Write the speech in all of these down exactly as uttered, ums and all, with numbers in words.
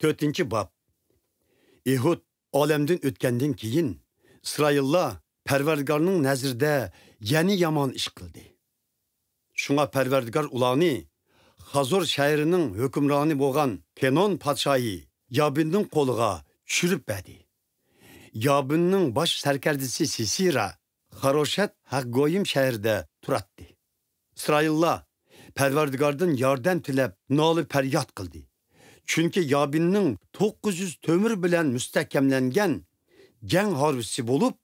تۆتىنچى باب. ئېھۇد ئالەمدىن ئۆتكەندىن كېيىن، ئىسرائىللار پەرۋەردىگارنىڭ نەزىرىدە يەنە يامان ئىش قىلدى. شۇڭا پەرۋەردىگار ئۇلارنى خازور شەھىرىنىڭ ھۆكۈمرانى بولغان پېنون پادىشاھى يابىننىڭ قولىغا چۈشۈرۈپ بەردى. يابىننىڭ باش سەركەردىسى سىسىرا خاروشەت ھەقگويىم شەھىرىدە تۇراتتى. ئىسرائىللار پەرۋەردىگاردىن ياردەم تىلەپ نالە پەرياد قىلدى. چۈنكى يابىننىڭ توققۇز يۈز تۆمۈر بىلەن مۇستەھكەملەنگەن جەڭ ھارۋىسى بولۇپ،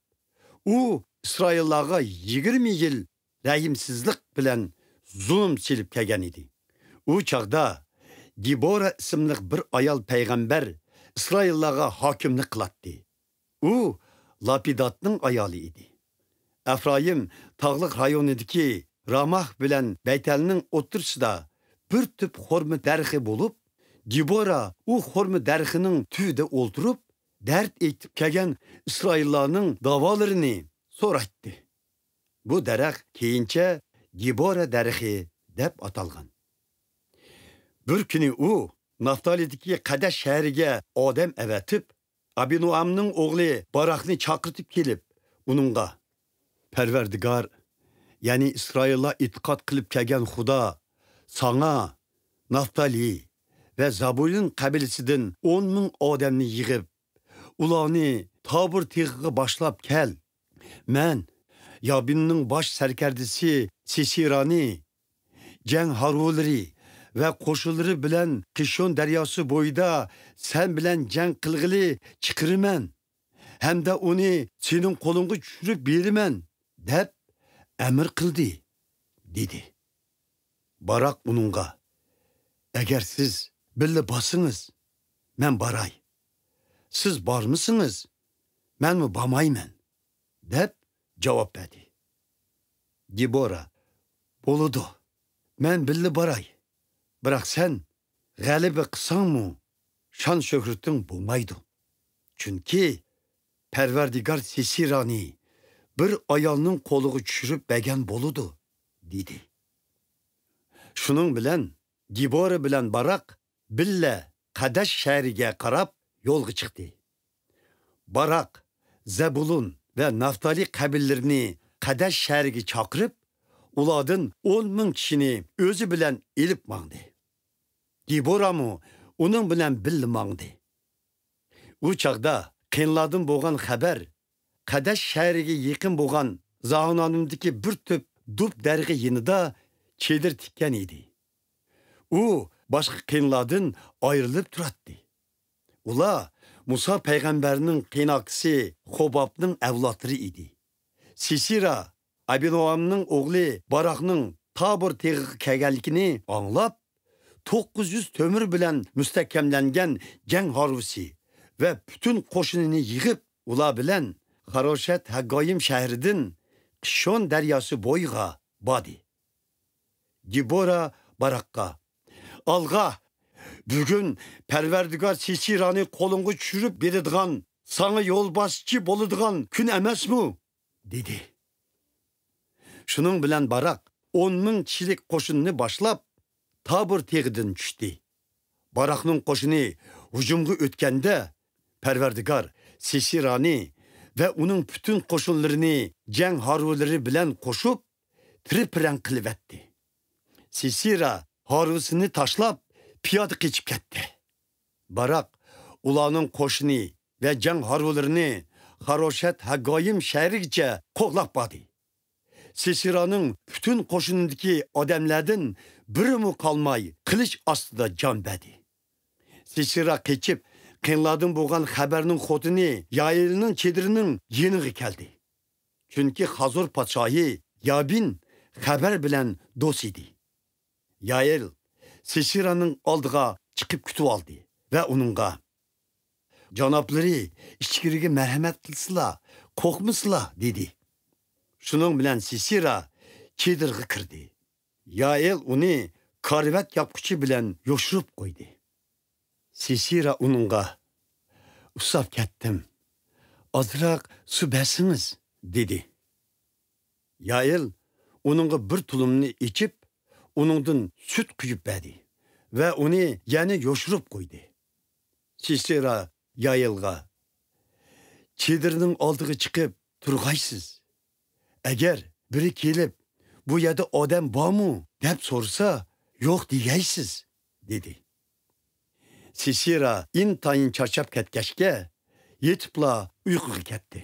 ئۇ ئىسرائىللارغا يىگىرمە يىل رەھىمسىزلىك بىلەن زۇلۇم سېلىپ كەلگەن ئىدى. ئۇ چاغدا دېبورا ئىسىملىق بىر ئايال پەيغەمبەر ئىسرائىللارغا ھاكىملىق قىلاتتى. ئۇ لاپىداتنىڭ ئايالى ئىدى. ئەفرايىم تاغلىق رايونىدىكى راماھ بىلەن بەيتەلنىڭ ئوتتۇرىسىدا بىر تۈپ خورما دەرىخى بولۇپ، دېبورا ئۇ خورما دەرىخىنىڭ تۈۋىدە ئولتۇرۇپ، دەرد ئېيتىپ كەلگەن ئىسرائىللارنىڭ داۋالىرىنى سورايتتى. بۇ دەرەخ كېيىنچە دېبورا دەرىخى دەپ ئاتالغان. بىر كۈنى ئۇ نافتالىدىكى قەدەش شەھىرىگە ئادەم ئەۋەتىپ، ئابىنوئامنىڭ ئوغلى باراقنى چاقىرتىپ كېلىپ، ئۇنىڭغا، پەرۋەردىگار، يەنى ئىسرائىللار ئېتىقاد قىلىپ كەلگەن خۇدا، ساڭا نافتالى ۋە زابۇلۇن قەبىلىسىدىن ئون مىڭ ئادەمنى يىغىپ، ئۇلارنى تابور تېغىغا باشلاپ كەل. مەن يابىننىڭ باش سەركەردىسى سىسىرانى، جەڭ ھارۋىلىرى ۋە قوشۇنلىرى بىلەن قىشون دەرياسى بويىدا سەن بىلەن جەڭ قىلغىلى چىقىرىمەن ھەمدە ئۇنى سېنىڭ قولۇڭغا چۈشۈرۈپ بېرىمەن، دەپ ئەمىر قىلدى، دېدى. باراق ئۇنىڭغا، ئەگەر سىز بىللە بارسىڭىز، مەن باراي. سىز بارمىسىڭىز، مەنمۇ بارمايمەن، دەپ جاۋاب بەردى. دېبورا، بولىدۇ، مەن بىللە باراي. بىراق سەن غەلىبە قىلساڭمۇ، شان-شۆھرىتىڭ بولمايدۇ. چۈنكى پەرۋەردىگار سىسىرانى بىر ئايالنىڭ قولىغا چۈشۈرۈپ بەرگەن بولىدۇ، دېدى. شۇنىڭ بىلەن دېبورا بىلەن باراق بىللە قەدەش شەھىرىگە قاراپ يولغا چىقتى. باراق زەبۇلۇن ۋە نافتالى قەبىلىلىرىنى قەدەش شەھىرىگە چاقىرىپ، ئۇلاردىن ئون مىڭ كىشىنى ئۆزى بىلەن ئېلىپ ماڭدى. دېبورامۇ ئۇنىڭ بىلەن بىللە ماڭدى. ئۇ چاغدا قېنىلاردىن بولغان خەۋەر قەدەش شەھىرىگە يېقىن بولغان زاھۇنانىمدىكى بىر تۈپ دۇب دەرىخى يېنىدا چېدىر تىككەن ئىدى. ئۇ باشقا قېنىلاردىن ئايرىلىپ تۇراتتى. ئۇلار مۇسا پەيغەمبەرنىڭ قېيىنئاكىسى خوبابنىڭ ئەۋلادلىرى ئىدى. سىسىرا ئابىنوئامنىڭ ئوغلى باراقنىڭ تابور تېغىغا كەلگەنلىكىنى ئاڭلاپ، توققۇز يۈز تۆمۈر بىلەن مۇستەھكەملەنگەن جەڭ ھارۋىسى ۋە پۈتۈن قوشۇنىنى يىغىپ، ئۇلار بىلەن خاروشەت ھەگگايىم شەھىرىدىن قىشون دەرياسى بويىغا باردى. دېبورا باراققا، ئالغا! بۈگۈن پەرۋەردىگار سىسىرانى قولۇڭغا چۈشۈرۈپ بېرىدىغان، ساڭا يولباشچى بولىدىغان كۈن ئەمەسمۇ؟ دېدى. شۇنىڭ بىلەن باراق ئون مىڭ كىشىلىك قوشۇننى باشلاپ، تابور تېغىدىن چۈشتى. باراقنىڭ قوشۇنى ھۇجۇمغا ئۆتكەندە، پەرۋەردىگار سىسىرانى ۋە ئۇنىڭ پۈتۈن قوشۇنلىرىنى جەڭ ھارۋىلىرى بىلەن قوشۇپ، تىرىپرەڭ قىلىۋەتتى. سىسىرا ھارۋىسىنى تاشلاپ، پىيادە قېچىپ كەتتى. باراق ئۇلارنىڭ قوشۇنى ۋە جەڭ ھارۋىلىرىنى خاروشەت ھەگگايىم شەھىرىگىچە قوغلاپ باردى. سىسىرانىڭ پۈتۈن قوشۇنىدىكى ئادەملەردىن بىرىمۇ قالماي، قىلىچ ئاستىدا جان بەردى. سىسىرا قېچىپ، قېنىلاردىن بولغان خەۋەرنىڭ خوتۇنى يائېلنىڭ چېدىرىنىڭ يېنىغا كەلدى. چۈنكى خازور پادىشاھى يابىن خەۋەر بىلەن دوست ئىدى. يائېل سىسىرانىڭ ئالدىغا چىقىپ كۈتۈۋالدى ۋە ئۇنىڭغا، جانابلىرى ئىچكىرىگە مەرھەمەت قىلسىلا، قورقمىسىلا، دېدى. شۇنىڭ بىلەن سىسىرا چېدىرغا كىردى. يائېل ئۇنى كارىۋەت ياپقۇچى بىلەن يوشۇرۇپ قويدى. سىسىرا ئۇنىڭغا، ئۇسساپ كەتتىم، ئازراق سۇ بەرسىڭىز، دېدى. يائېل ئۇنىڭغا بىر تۇلۇمنى ئېچىپ، ئۇنىڭدىن سۈت قۇيۇپ بەردى ۋە ئۇنى يەنە يوشۇرۇپ قويدى. سىسېرا يائېلغا، «چېدىرنىڭ ئالدىغا چىقىپ تۇرغايسىز. ئەگەر بىرى كېلىپ، بۇ يەردە ئادەم بارمۇ دەپ سورىسا، يوق دېگەيسىز» دېدى. سىسېرا ئىنتايىن چارچاپ كەتكەچكە، يېتىپلا ئۇيقۇغا كەتتى.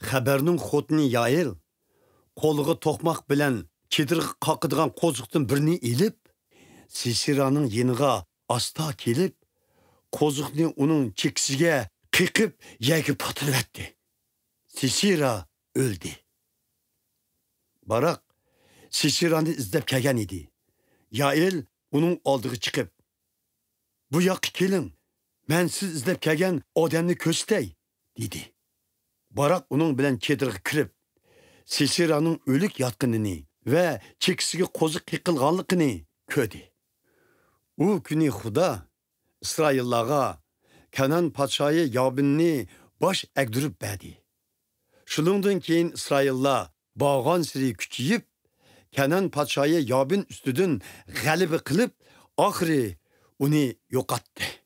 خەبەرنىڭ خوتۇنى يائېل قولىغا توقماق بىلەن چېدىرغا قاقىدىغان قوزۇقتىن بىرنى ئېلىپ، سىسېرانىڭ يېنىغا ئاستا كېلىپ، قوزۇقنى ئۇنىڭ چېكىسىگە قېقىپ، يەرگە پاتۇرۇۋەتتى. سىسېرا ئۆلدى. باراق سىسېرانى ئىزدەپ كەلگەن ئىدى. يائېل ئۇنىڭ ئالدىغا چىقىپ، «بۇ ياققا كېلىڭ، مەن سىز ئىزدەپ كەلگەن ئادەمنى كۆرسىتەي» دېدى. باراق ئۇنىڭ بىلەن چېدىرغا كىرىپ، سىسېرانىڭ ئۆلۈك ياتقىنىنى ۋە چېكىسىگە قوزۇق قېقىلغانلىقىنى كۆردى. ئۇ كۈنى خۇدا ئىسرائىللارغا كانان پادىشاھى يابىننى باش ئەگدۈرۈپ بەردى. شۇنىڭدىن كېيىن ئىسرائىللار بارغانسېرى كۈچىيىپ، كانان پادىشاھى يابىن ئۈستىدىن غەلىبە قىلىپ، ئاخىرى ئۇنى يوقاتتى.